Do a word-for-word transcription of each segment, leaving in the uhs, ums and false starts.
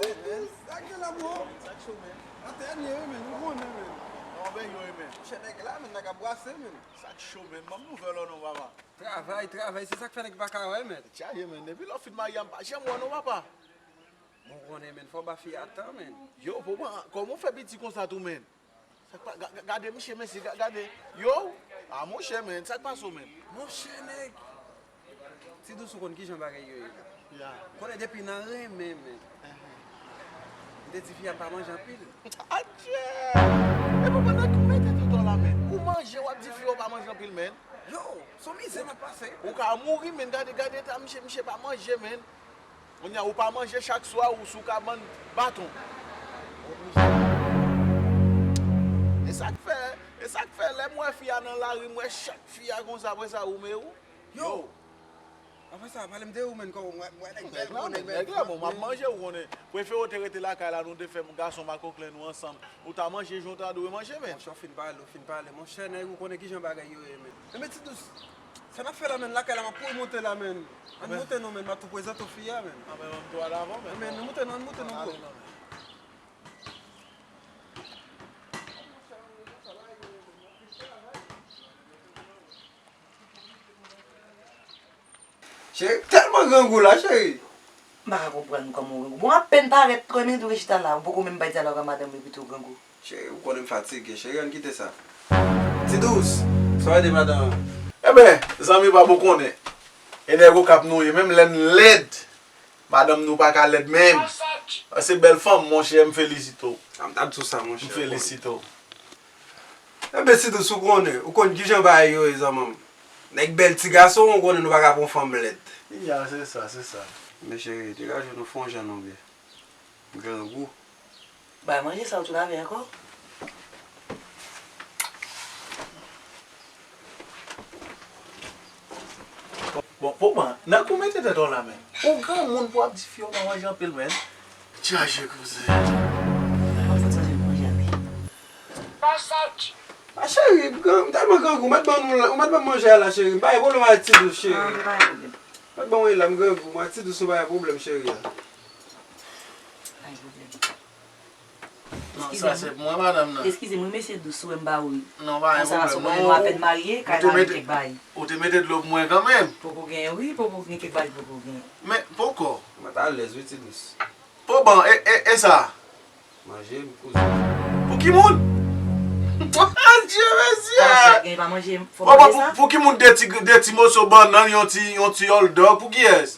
Sa k gen la, bro? Sa k cho, men? Atè n ye, wi, men, nou konnen, men. Nan anbè yo, men. Chè nèg la, men, nèg ap brase, men. Sa k cho, men? Ban m nouvèl ou non, papa. Travay, travay, se sa k fè nèg pa ka wè, men. Tèt chaje, men. Depi lè w fin marye a, m pa janm wè w non, papa. Bon, ou konnen, men, fò w ba fi a tan, men. Yo, papa, kòman w fè piti konsa tou, men? Sa k pa, ga-, ga-, gade misye, mesye, ga-, gade. Yo, a monchè, men, sa k pase w, men? Monchè, nèg. Ti Dous, ou konn kijan bagay yo ye la. Ya. Konnen depi nan renmen, men. Ehn. M te di fi a m pa manje anpil. Adje! E papa, nan ki w mete tèt w la, men? Ou manje, w ap di fi a w pa manje anpil, men? Yo, se yon mizè m ap pase. Ou ka mouri, men, gade, gade eta misye, misye pa manje, men. Kounye a, ou pa manje chak swa, ou sou kabann baton. E sa k fè, e sa k fè, lè m wè fi a nan lari, m wè chak fi a konsa, apre sa, ou men ou. Yo! Apre sa, pale m de ou, menn, kò, m wè, m wè nèg bèl, bon, nèg bèl. Nèg la, bon, m ap manje, ou konnen. Prefere w te rete lakay la, nou te fè gason makoklen nou ansanm. Ou ta manje jan w ta dwe manje, menn. Monchè, w fin pale, w fin pale. Monchè, nèg, ou konnen kijan bagay yo ye, menn. Enben, Ti Dous, sa n ap fè la, menn? Lakay la, m ap kouri monte la, menn. Ann monte non, menn, m ap tou prezante w fi a, menn. Anben, ann tou al avan, menn. Enben, nou monte non, ann monte non, bro. Cheri, tèlman grangou la, cheri. M pa ka konprann kòman w grangou. Bon, apèn parèt, trè minit ou rechita la. Ou poko menm bay dyalòg a madanm ou epi tou w grangou. Cheri, ou konnen m fatige. Cheri, ann kite sa. Ti Dous, sa w ede madanm an? Enben, zanmi pa bon konnen. E nèg Okap nou ye, menm lè n lèd, madanm nou pa ka lèd menm. Se bèl fanm, monchè, m felisite w. A, m t ap di w sa, monchè. M felisite w. Enben, Ti Dous, ou konnen, ou konn kijan bagay yo ye, zanmi m. Nèg bèl ti gason, ou konnen nou pa ka pran fanm lèd. Ya, se sa, se sa. Men cheri, degaje w, nou fè yon jan non, byen. Grangou. Bay manje sa ou tou lave ankò. Bon, bon, bon, nan kou mete tèt ou la, men. Ou granmoun pou ap di fi yo pa manje anpil, men. Chaje kouzen. Mwen fòt manje manje a, wi. A cheri, m gran, m tèlman grangou, mèt ban nou, ou mèt ban m manje a la, cheri. M pa gen pwoblèm avèk Ti Dous, cheri. Ah, ok, pa gen pwoblèm. Mèt ban mwen la, m grangou, mwen Ti Dous, nou pa gen pwoblèm, cheri a. Pa gen pwoblèm. Non, sa se pou mwen, madanm nan. Eskize m, wi, mesye Dous, ou wè m ba ou. Non, pa gen pwoblèm. Konsa, paske ou konnen nou apèn marye, kay la gen kèk bagay. Ou te mete dlo pou mwen kanmenm. Poko gen, wi, poko gen kèk bagay, poko gen. Men, poko. Mwen ta alèz, wi, Ti Dous. Po ban, e, e, e sa? Manje, m kouzen. Pou ki moun? Adje, mesye! Sa gen pa manje, fò manje sa? Pou, pou ki moun de ti, de ti moso bannann, yon ti, yon ti hot dog, pou kiyès?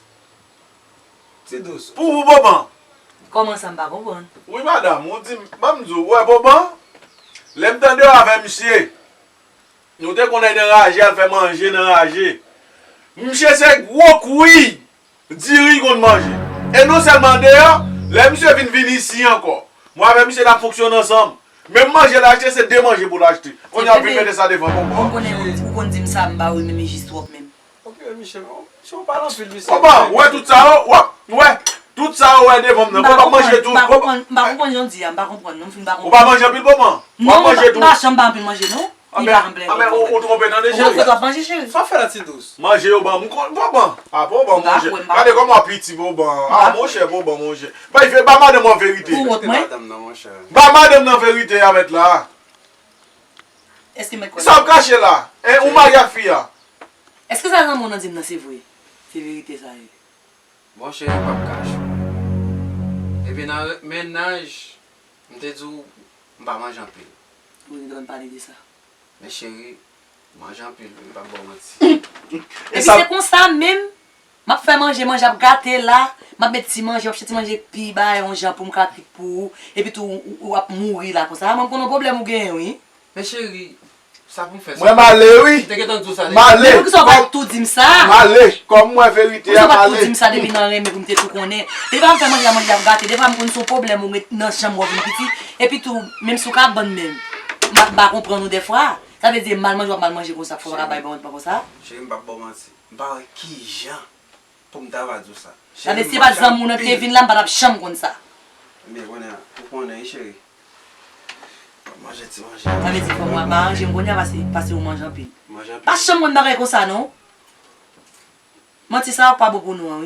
Ti Dous. Pou ou, Boban? Kòman sa, m pa konprann? Wi, madanm, ou di, ban m di w, ou wè Boban? Lè m tande w avè misye, nou te konn al nan raje, al fè manje nan raje. Misye se gwo kwi diri l konn manje. E non sèlman andeyò, lè misye vin, vin isi ankò, mwen avè misye n ap fonksyone ansanm. Menm manje l achte, se de manje pou l achte. Kounye a w ap vin mete sa devan Boban. Ou konnen, ou konn di m sa, m ba ou menm, e jis twòp menm. Ok, Michel, oh, Michel, ou pale anpil, Michel. Koman? Ou wè tout sa yo, w ap, ou wè tout sa yo wè devan m nan. Koman manje tou? M pa konprann, m pa konprann jan w di a, m pa konprann, non, m fin pa konprann. Ou pa manje anpil, Boban? Ou ap manje tou? Non, m pa, m pa janm pa anpil manje, non. Anben, anben, ou, ou twonpe tande, cheri. Ou fèt w ap manje, cheri. Sa w fè la, Ti Dous? Manje yo ban m, ou konn, Boban. A, Boban, monchè. Gade kòman w ap piti, Boban. A, monchè, Boban, monchè. Bay, ba madanm nan verite. Ou wont mwen? Ba madanm nan verite a, mèt la. Èske mèt kwè? Sa w ap kache la? Hein, ou marye ak fi a? Èske sa zanmi w nan di m nan se vre? Se verite sa ye. Bon, cheri, m p ap kache w. Epi nan re-, mennaj, m te di w, m pa manje anpil. Ou te dwe pale de sa. Men cheri, manje anpil, wi, m p ap ba w manti. Epi se konsa menm, m ap fè manje, manje ap gate la, m ap met ti manje, m ap chèche ti manje pi bagay yon jan pou m ka kwit pou ou, epi tou ou, ou, ou ap mouri la konsa. Mwen, m konn yon pwoblèm ou genyen, wi. Men cheri, sa pou m fè sa. Mwen, m ale, wi. M te gentan di w sa deja. M ale. Men poukisa w pa tou di m sa? M ale. Kòm m wè verite a, m ale. Poukisa w pa tou di m sa depi nan renmen pou m te tou konnen? Depi m fè manje a, manje ap gate, depi m konn se yon pwoblèm ou met nan chanm ou vin piti, epi tou, menm si w ka ban m menm, m pa, m pa konprann ou dèfwa. Sa vle di, mal manje, w ap mal manje konsa, fò w pa ka bay ban pa konsa? Cheri, m p ap ba w manti. M pa wè kijan pou m ta va di w sa. Sa vle di, si se pa t zanmi w nan te vin la, m pa t ap janm konn sa. Ebyen, kounye a, ou konnen, wi, cheri. M ap manje ti manje. Sa vle di, fò mwen ap manje, m konnen pase, pase ou manje anpil. Manje anpil. Pa janm konn bagay konsa, non. Manti sa a pa bon pou nou an.